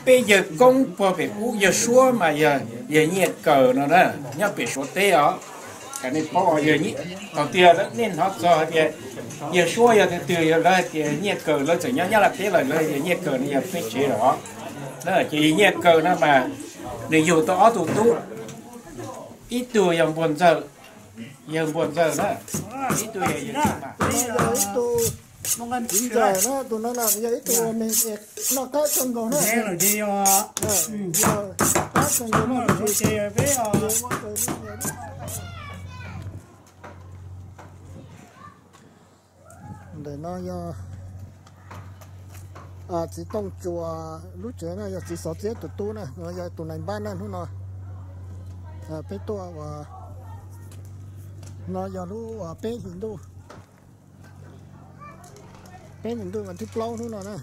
Peb yawg koob puag pem ub, yawg suab mas yog yawg Nyiaj Kawm no na, nyob pem Suav teb os. Kom nej paub, thaum tiag nej hnov txog hais tias yawg suab yog twg twg, yog lawv hais tias Nyiaj Kawm, lawv txawm nyob Nyab Laj teb lawm, lawv yawg Nyiaj Kawm no yog peb tsev los. Na ces yawg Nyiaj Kawm no mas nws yug tau ob tug tub, ib tug yog Npuag Ntxawg, yawg Npuag Ntxawg na, ib tug yog yawg Txiv Mas. Tus no yog ib tug txiv ntxawm na, tus no yog ib tug me noj qab kawg nkaus na. Qab kawg nkaus na. Ntawm no yog txiv Tooj Tsuas lub tsev na, yog txiv Xov Txiab tus tub na, no yog tus nais npab na hnub no. Peb tuaj uas no yog lub uas peb hlis ntuj, peb hlis ntuj vas thib plaub hnub no na.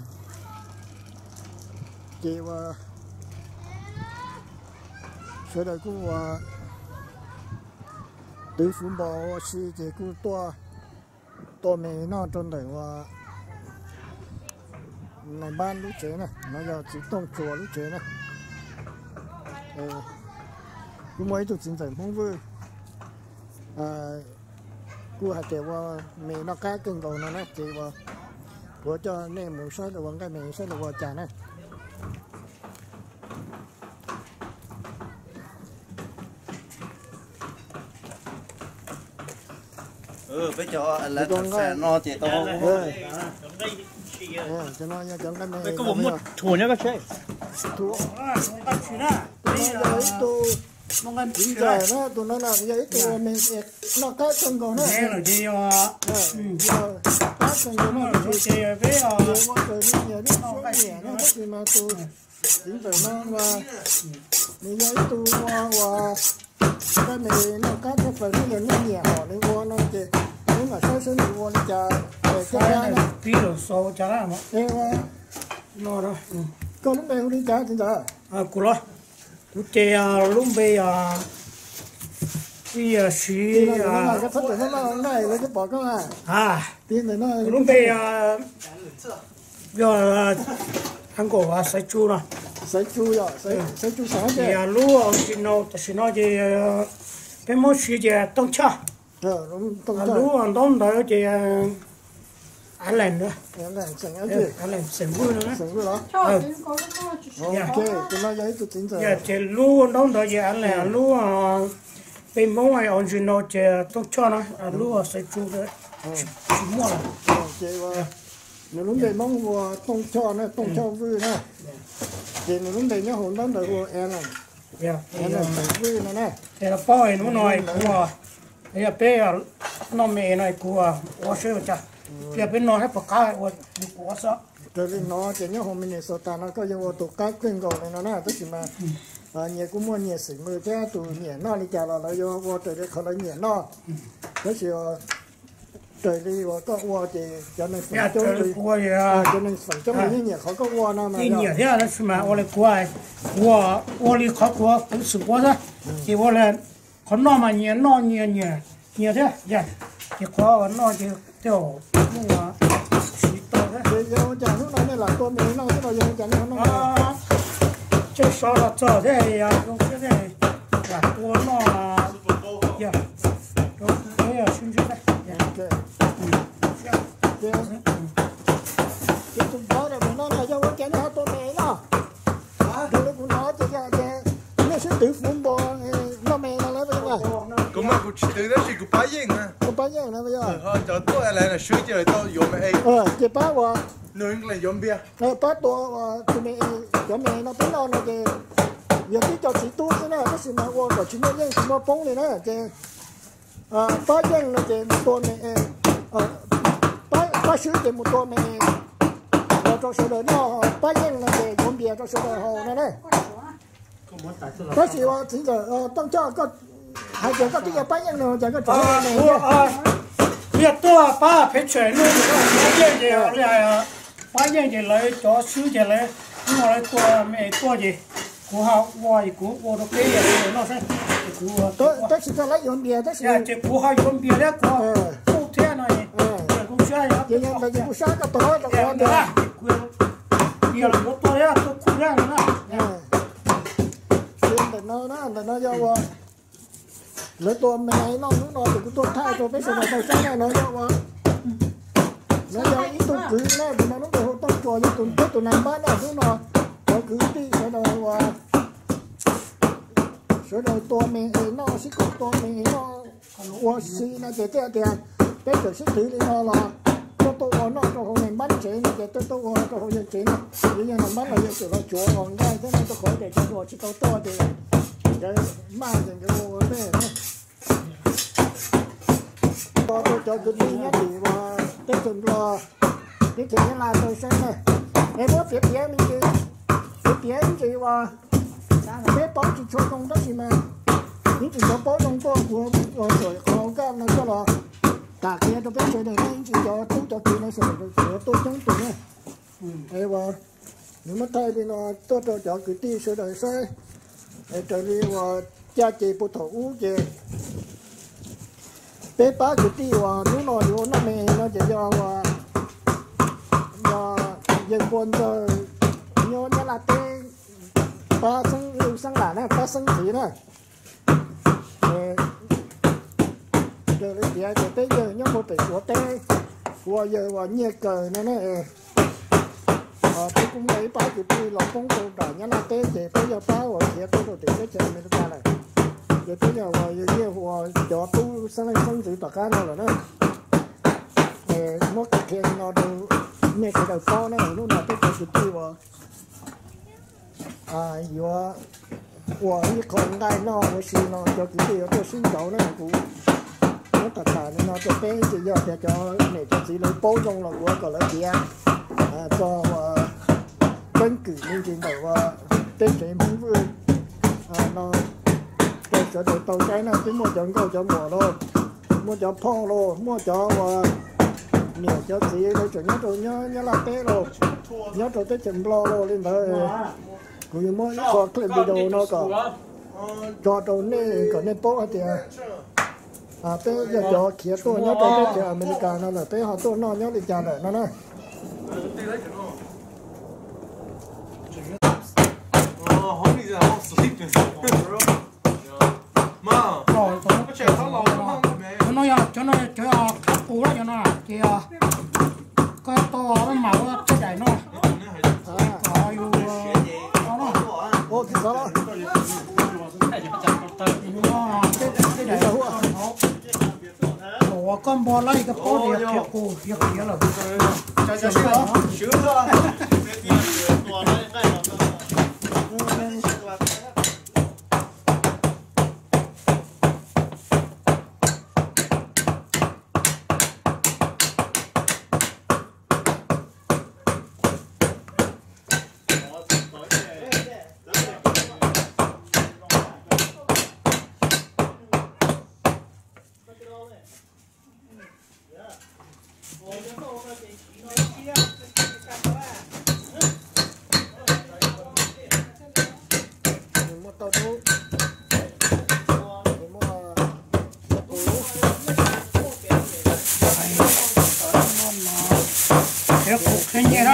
Ces uas sawv daws kuj uas twv fuv npos ua si ces kuj tuaj tua me noj rau ntawm uas nais npab lub tsev na, no yog txiv Tooj Tsuas lub tsev na. Kuj muaj ib tug txiv ntxawm Hmoob Vwj kuj hais tias ua me noj qab kawg nkaus no na, ces uas kuv coj nej mus saib ua nqaij me saib ua cas na. Peb cov no ces tau. Cov no yog cov nqaij me, thuam nyob koj tsheb. Tus no yog ib tug txiv ntxawm na, tus no yog ib tug me noj qab kawg nkaus na. Qab kawg nkaus na, tus no ces peb ua raws li nyias lub siab nyiam na, tab sis mas tus txiv ntxawm no mas nws yog ib tug ua uas nqaij me noj qab thoob plaws, nws yog nws nyiam hom nws ua no ces nws mam saib saib nws ua li cas. Koj lub npe hu li cas txiv ntxawm? Kuv los, kuv ces lub npe Siv, lawv twb pom koj. Lub npe yog Xaiv Tsu no. Xaiv Tsu, Xaiv Tsu, lub original tam sim no ces peb Hmoob siv ces Tooj Choj. Lub ntaub ntawv ces Alan, Alan xeem Vwj no. Ces lub ntaub ntawv ces Alan, lub npe Hmoob original ces Tooj Choj no, lub Xaiv Tsu tsis muaj lawm. Nws lub npe Hmoob ua Tooj Choj na, Tooj Choj Vwj na. Ces nws lub npe nyob hauv ntaub ntawv ua Alan, Alan xeem Vwj no na. Ces los paub hnub no kuv, yog peb noj me no kuv ua seb ua cas. Yog peb noj seb puas qab ua kuv ua xwb. Raws li no ces nyob hauv Minnesota no koj yog ua tus qab kawg nkaus li no na, tab sis mas nyias kuj muaj nyias xeem mws thiab, tus nyiam noj li cas los lawv yuav ua raws li qhov lawv nyiam noj. Tab sis raws li uas koj ua ces cov neeg feem coob li, cov neeg feem coob li yeej nyiam qhov koj ua no mas nyiam thiab, tab sis mas ua li kuv, kuv ua li qhov kuv xwm ua xwb. Ces ua li qhov noj mas nyias noj nyias nyiam, nyias thiab. Ces qhov noj ces tej zaum muaj siv tau thiab. Ces yog ua cas hnub no nej lam tua me noj xwb los yog ua cas nej ho noj? Tsej sov los txog thiab, zoo siab thiab, lam tua noj. Yog, sib ntsib thiab. Ces tus vauv daim me no yog ua cas nej ho tua me noj? Raws li kuv hnov ces yog tias nej sib twv fuv npos noj me no lawm. Kuv mas kuv tsis twv tab sis kuv pab yeej na. Kuv pab yeej na. Cov tuaj lawv swb ces lawv tau yuav me es. Ces pab ua, nws yuav npias, pab tua tus me, cov me no peb noj no ces yog tib co txiv tub xwb na, tab sis mas ua kom tsis muaj yeej tsis muaj poob li na ces pab yeej no ces mus tua me, pab swb ces mus tua me los rau sawv daws noj, pab yeej no ces yuav npias rau sawv daws haus no na. Tab sis ua txiv ntxawm Tooj Choj, koj hais tias koj twb yog pab yeej no ces koj tseem me. Yog tuaj pab phev tsawm noj, pab yeej ces, pab yeej ces lawv cov swb ces lawv, hnub no lawv tua me tuaj ces kuv ho ua, kuv ua rau peb yog sawv daws noj saib. Tab sis koj lawv yuav npias tab sis ces kuv ho yuav npias thiab kuv ho kuj thiab no. Kuv sab, kuv sab koj tua, kuv Ntawm no na, ntawm no yog uas lawv tua me noj hnub no ces kuv tuaj thaij rau peb sawv daws tau saib na, no yog uas, no yog ib tug kwv na, tus no lub npe hu Tooj Tsuas, yog tus nrog tus nais npab na hnub no, cov kwv tij sawv daws uas sawv daws tua me es noj, sib koom tua me es noj ua si no ces thiaj tias peb txawm sib twv li no los tuaj tuaj ua noj rau hauv nais npab tsev no ces tuaj tuaj ua rau hauv yawg tsev no. Yog yawg nais npab los yawg txawm los tsuav os nqaij thiab no rau qhov tias cov hluas tsis tau tuaj ces nkawd maj ces nkawd ua ua ntej na. Tos rau cov kwv tij nyob tim uas teb chaws Nplog, teb chaws Nyab Laj tau saib na, es muab piav piav me ntsis, piav piav ib ntsis uas peb paub tsis tshua zoo tab sis mas ib ntsis cov paub zoo tuaj kuv ua txawm qhov hauv kaj no coj los tham qhia rau peb sawv daws na, ib ntsis cov tub cov kiv no sawv daws tuaj coob tus na. Es uas nws muab thaij li no tuaj rau cov kwv tij sawv daws saib, es raws li uas caj ces puag thaum ub ces peb pab kwv tij uas hnub no yuav ua noj me no ces yog uas yog yawg Npua Ntxawg nyob Nyab Laj teb, pab xeeb, xeeb lam na, pab xeeb ntxiv na. Raws li tias ces peb yawg nyob puag pem Suav teb, ua yawg uas Nyiaj Kawg no na. Peb kuj muaj ib pab kwv tij los poob rau nram Nyab Laj teb ces peb yog pab uas khiav tuaj rau tim teb chaws Amelikas lawm. Ces peb yog uas yawg Nyiaj uas cov tub xeeb leej xeeb ntxwv tom qab no lawm na. Muab qhia li no rau nej sawv daws paub na, hnub no peb cov kwv tij uas yuav ua ib qho nqaij noj ua si no cov kwv tij yuav tuaj sib ntaus na, kuv muab tham tham li no rau peb ces yog tias cov niam cov txiv lawv paub zoo los kuv kom lawv piav txog uas keeb kwm me ntsis ntawm uas peb tsev Hmoob Vwj no rau sawv daws tau saib na, twb muaj cov nkauj cov muam los, muaj cov phauj los, muaj cov uas niam cov txiv lawv tseem nyob rau nyob Nyab Laj teb los, nyob rau teb chaws Nplog los li ntawd. Kuv yuav muab ib qho clip video no kom tso rau nej kom nej paub hais tias peb yog cov khiav tuaj nyob rau teb chaws Amelikas no lawm peb ho tuaj noj nyob li cas lawm no na. Cov no yog cov khab qus cov no ces koj tau mam ua tej daim no. Ua koj npo lawm koj paub tias yog qus yog khiav lawm. Muaj tau rub, muaj qus. Qhov qub qhia nyiaj na.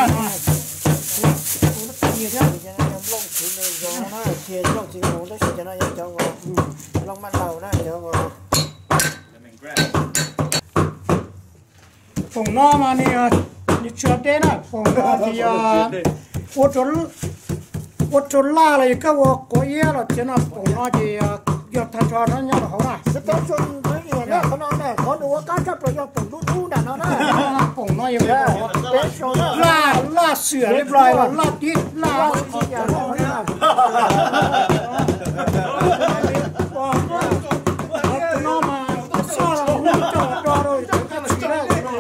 Nplooj txiv zoo na, tsis yog nplooj txiv zoo tab sis cov no yog cov uas nplooj maj laus na, cov uas Poom no mas nws tsis deb na, poom no ces yog ua rau laj los yog koj ua quav iab los txiav no, poom no ces yog tag nrho no nyob rau hauv na. Poom no yog laj, laj xiam li Nplog laj tib laj. Tus no mas xoj los coj do rau cov txiv lawm no.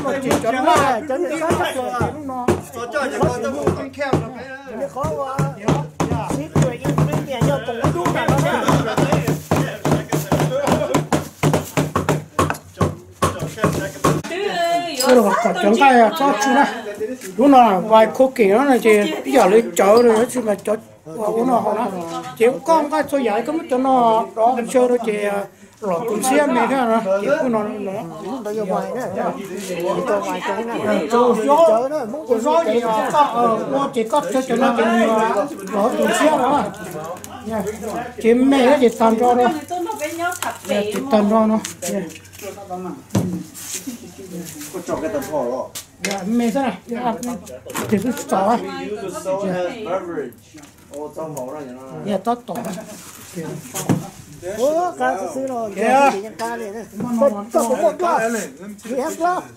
Muaj xiv ces cov laj, cov laj no. Kom cov nqaij txhob tsw na. Lub no vais cooking no ces ib yam li cawv no tsis mas cov ua ub no haus na. Ces koj nqaij txhua yam koj muab cov no dov ntshaw rau ces los tus ntshiab me thiab no ces kuj no. Tus zaub ces koj ua ces koj tshaw cov no ces los tus ntshiab no. Ces me ces tag nrho no. Ces tag nrho no. Me xwb na, tes twb txaus. Yog tab tom. Qab xwb xwb no, koj puas muaj nplooj?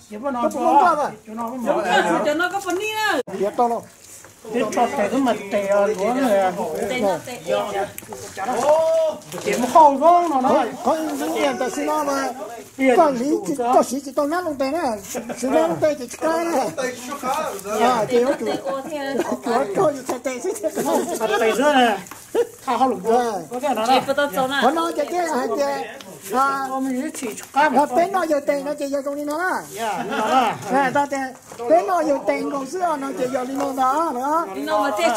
Koj puas muaj nplooj? Koj puas muaj nplooj? Tiav tau los. Peb tso tes xwb mas tes luav. Ces muaj hauj zoo no na. Qhov zoo tam sim no mas koj hliv, koj siv tsis tau nab loo tes na, siv nab loo tes ces tsis qab na. Ces yuav tsum, yuav tsum txhais tes xwb thiaj qab. Txhais tes xwb na, tha hauj lwm. Qhov no ces thiaj hais tias peb noj yawg tes no ces yog zoo li no na. Tau tias peb noj yawg tes nkaus xwb no ces yog li no ntag. Noj txhais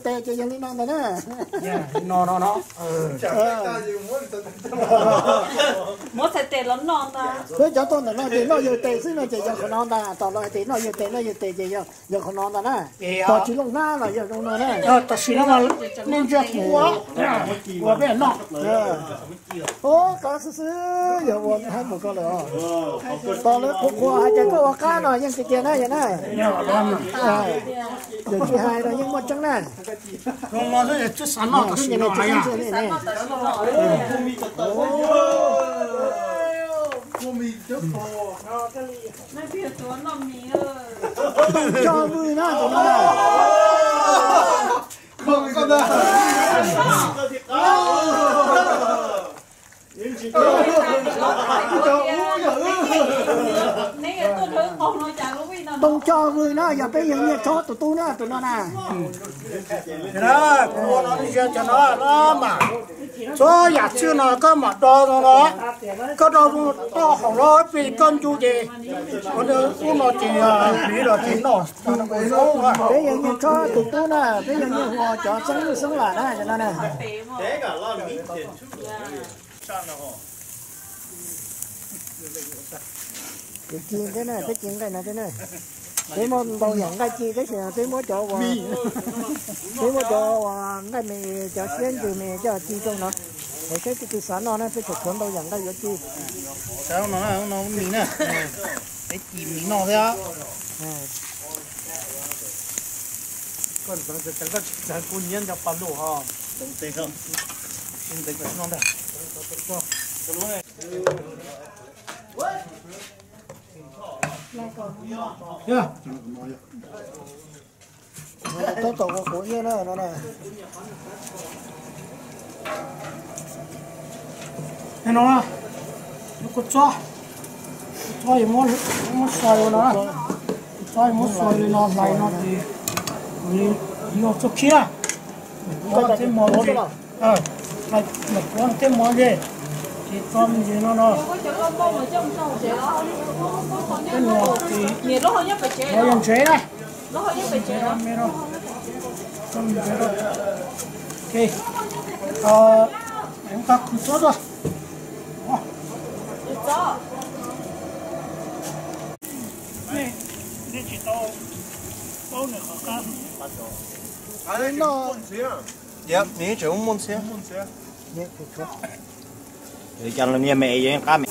tes ces yog li no ntag na. Peb cov tuaj ntawm no ces noj yawg tes xwb no ces yog qhov no ntag. Tom los hais tias noj yawg tes, noj yawg tes ces yog qhov no ntag na. Tos tsis looj hnab los yog zoo no na. Tam sim no nej ntsia kuv ua, ua peb noj. Ua qab xwb xwb yog ua hab mus koj lawm. Tos lawv qhuas qhuas hais tias koj ua qab no yeej tiag tiag na yog na. Yog tsis hais los yeej muaj tseeb na. Zoo no xwb twb xav noj tam sim no. Ntoo coj vwm na tus no. Ntoo coj vwm na yog peb yawg Nyiaj Tshob tus tub na tus no na. Ua no, cov no mas txhua yam txwj no koj mam do no, koj do toj haum los plig koj ncu ces ua ub no ces hliv los ces noj. Peb yawg Nyiaj Tshob tus tub na, peb yawg Nyiaj Huas cov xeeb lwj xeeb lam na cov no na. Kwv ci thiab na, peb ci nqaij no thiab na. Peb muab ntau yam nqaij ci tab sis peb muab cov uas, peb muab cov uas nqaij me, cov siab ntsws me coj ci rau no. Hos saib tus twg xav noj na peb tseem tshuav ntau yam nqaij yuav ci. Peb ci mis noj thiab. Koj ntxeev tsis txeev, koj tsis txeev kuv nyiab nco pas lus ho. Ntxeev kom no ntag. Tab tom ua quav iab na no na. No, kuv txob, kuv txob muab, muab xoi ua no, kuv txob muab xoi li no hlais no ces kuv yog txuj khiab, kuv txob tej mos, kuv tej mos ze, ces txob me ntsis no no. Tej no ces no yog ntsev na. Ntsev no, ntsev no. Ok, nqa khwv txob tuaj. Nej tsis tau paub nws qhov qab. Yep, nws tseem muaj ntxhiab. Cas niag me es yog qab me.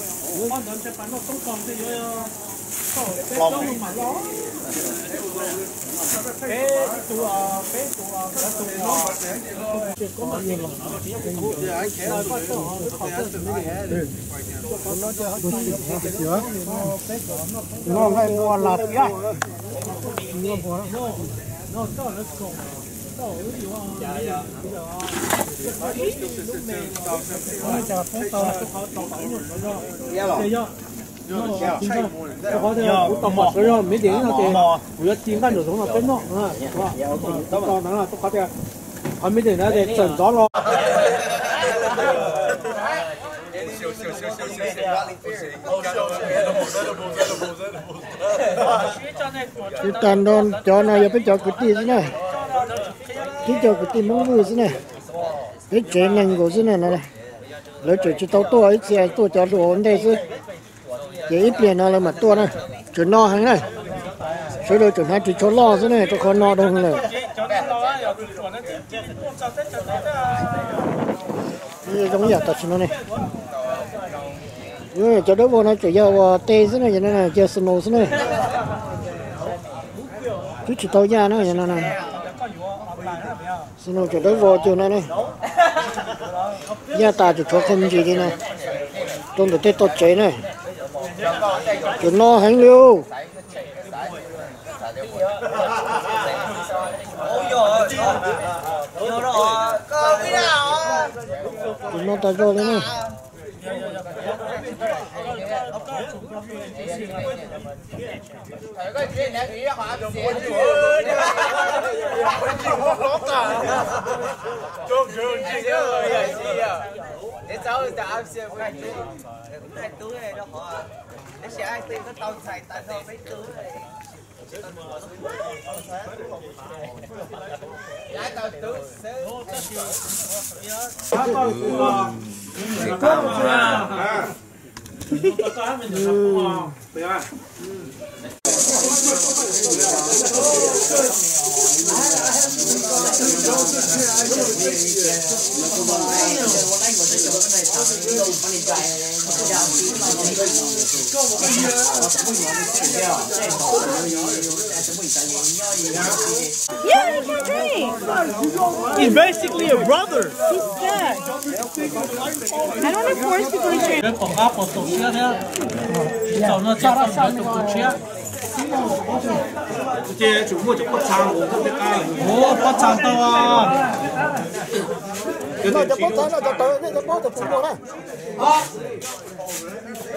Noj nqaij ua lam thiab. Kuv tau mos sawv zog me ntsis no ces kuv yuav ci nqaij nraum zoov no peb noj. Kuv tau ntawd no rau qhov tias qhov me ntsis ntawd ces txawm ntxov los. Tsis tas nrho cov no yog peb cov kwv tij xwb na, tib co kwv tij Hmoob Vwj xwb na, peb tsev neeg nkaus xwb na no. Lawv tseem tsis tau tuaj, ib txhia tuaj cov hluas ua ntej xwb, ces ib pliag no lawv mam tuaj na. Tseem no heev na, sawv daws tseem hnav ris tsho loj xwb ne, rau qhov no dhau lawm. Zoo yam tam sim no ne, cov dawb vog no tseem yog ua teb xwb ne, yog no cia snow xwb ne, twb tsis tau yaj na, yog no. Snow tseem dawb vog cuag no ne, yaj tas tseem tshuav qhov ntsis li no, rau ntawm tej toj tsev na, tseem no heev li. Tseem no tas zog li na. Yeah, he can drink. He's basically a brother. He's sad. I don't want to force people to drink. Peb pom qab pom txaus siab thiab, tsis txaus no ces txaus ntawd tus kwv tshiab. Ces tsum muaj cov pob txha nkaus pob txha tau. Cov pob txha no cov tawv nej cov pob txha puas muaj na?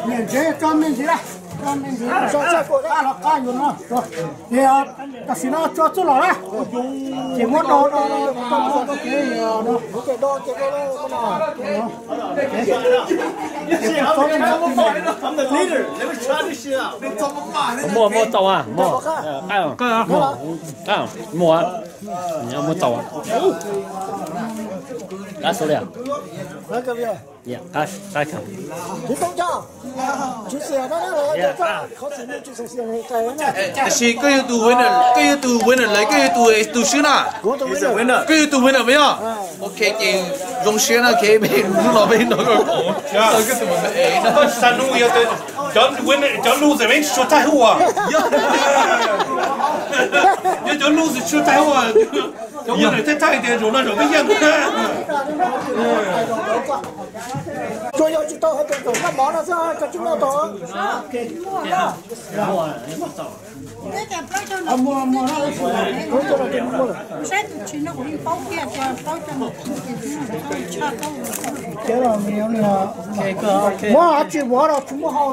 Niam ntsev tso me ntsis na, tso me ntsis, qab los qab yuav no. Ces tam sim no tso txuj lom na, ces muab do do do do do kev no. Muaj, muaj tau, muaj, muaj tau. Qab xu li. Tiam sis koj yog tus winner, koj yog tus winner lawm, koj yog tus, tus swb na. Koj yog tus winner me yog. Ok, ces zoo siab na, ok, peb hnub no peb nrog koj koom, koj tus winner es na. Cov loser peb tsis tshua thaij huaj. Yog cov loser tsis tshua thaij huaj, cov winner thaij thaij tias zaum no zaum peb yeej. Tsuas yog tsis tau hais tias zaum noj mov no xwb, koj tsis noj tau. Saib tus tsis no kuv yeej paub kiag tias paub cov no. Muab tsis muab los tsis muab hau.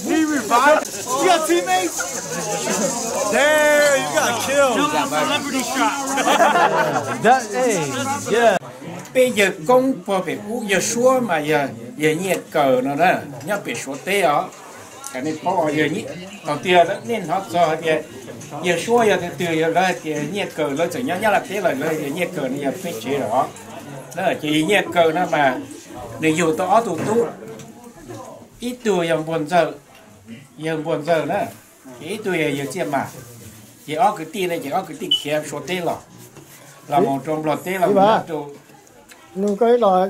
He revived. You got teammates? Damn, you got killed. Celebrity shot. That, hey, yeah. Peb yawg koob puag pem qub yawg suab mas yog yawg Nyiaj Kaws no na, nyob pem Suav teb os. Kom nej paub, thaum tias nej hnov txog hais tias yawg suab yog tus twg, yog lawv hais tias Nyiaj Kaws, lawv txawm nyob Nyab Laj teb lawm, lawv yawg Nyiaj Kaws no yog peb tsev lawm os. Ces yawg Nyiaj Kaws no mas nws yug tau ob tug tub, ib tug yog Npuag Ntxawg, yawg Npuag Ntxawg na, ces ib tug yog yawg Txiaj Mas. Ces ob kwv tij ne, ces ob kwv tij khiav Suav teb los, los mus rau Nplog teb los rau. Nug koj ib los,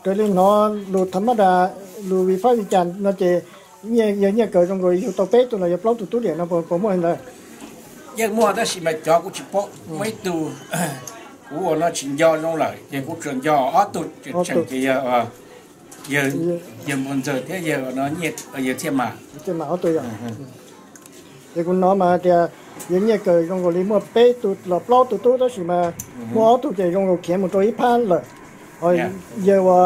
raws li hnov lus tham mab das, lus vim fab vim cas no ces yawg Nyiaj Kaws zoo nkaus yug tau peb tug los yog plaub tug tub liam no puas muaj li ntawd? Yeej muaj tab sis mas cov kuv tsis paub. Muaj ib tug kuv ua no tsis nco zoo lawm, ces kuv tsuas nco ob tug tseem ces yog yawg Npuag Ntxawg thiab yawg Txiaj Mas. Ces kuv hnov mas hais tias yawg Nyiaj Kaws zoo nkaus li muaj peb tug los plaub tug tub tab sis mas muaj ob tug ces zoo nkaus khiav mus rau ib phab lawm. Yawg ua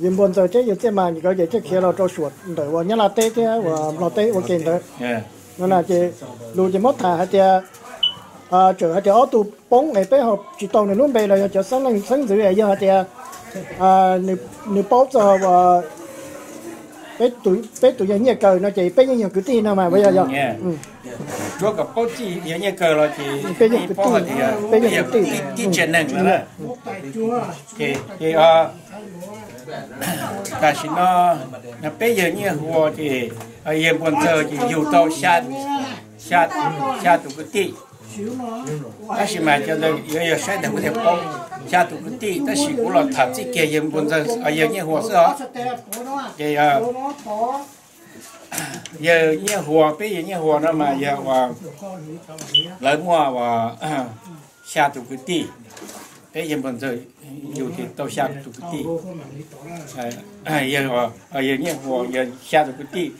Yawg Npuag Ntxawg thiab yawg Txiaj Mas nkawd ces thiaj khiav los rau suam ntawm uas Nyab Laj teb thiab uas Nplog teb ua ke ntawd. No na ces lus ces muab tham hais tias, txawm hais tias ob tug poob es peb ho tsis tau nws lub npe los yog cov xeeb leej xeeb ntxwv, yog hais tias nws paub txog peb tus yawg Nyiaj Kaws no ces peb yeej yog kwv tij no mas, yog, yog. Tsuav kom paub txij yawg Nyiaj Kaws los ces peb yeej kwv tij, peb yeej kwv tij, tib tsev neeg lawm. Ces tam sim no peb yawg Nyiaj Huas ces yawg Npuag Ntxawg ces yug tau xya tus kwv tij. Tab sis mas cov ntawd yuav yog saib ntawm kuv thiaj paub, xya tus kwv tij, tab sis kuv los tham txij kiag yawg Npuag Ntxawg, yawg Nyiaj Huas xwb os. Ces yawg Nyiaj Huas, peb yawg Nyiaj Huas no mas yog uas lawv muaj uas xya tus kwv tij, peb yawg Npuag Ntxawg yug ces tau xya tus kwv tij. Yawg Nyiaj Huas yog xya tus kwv tij.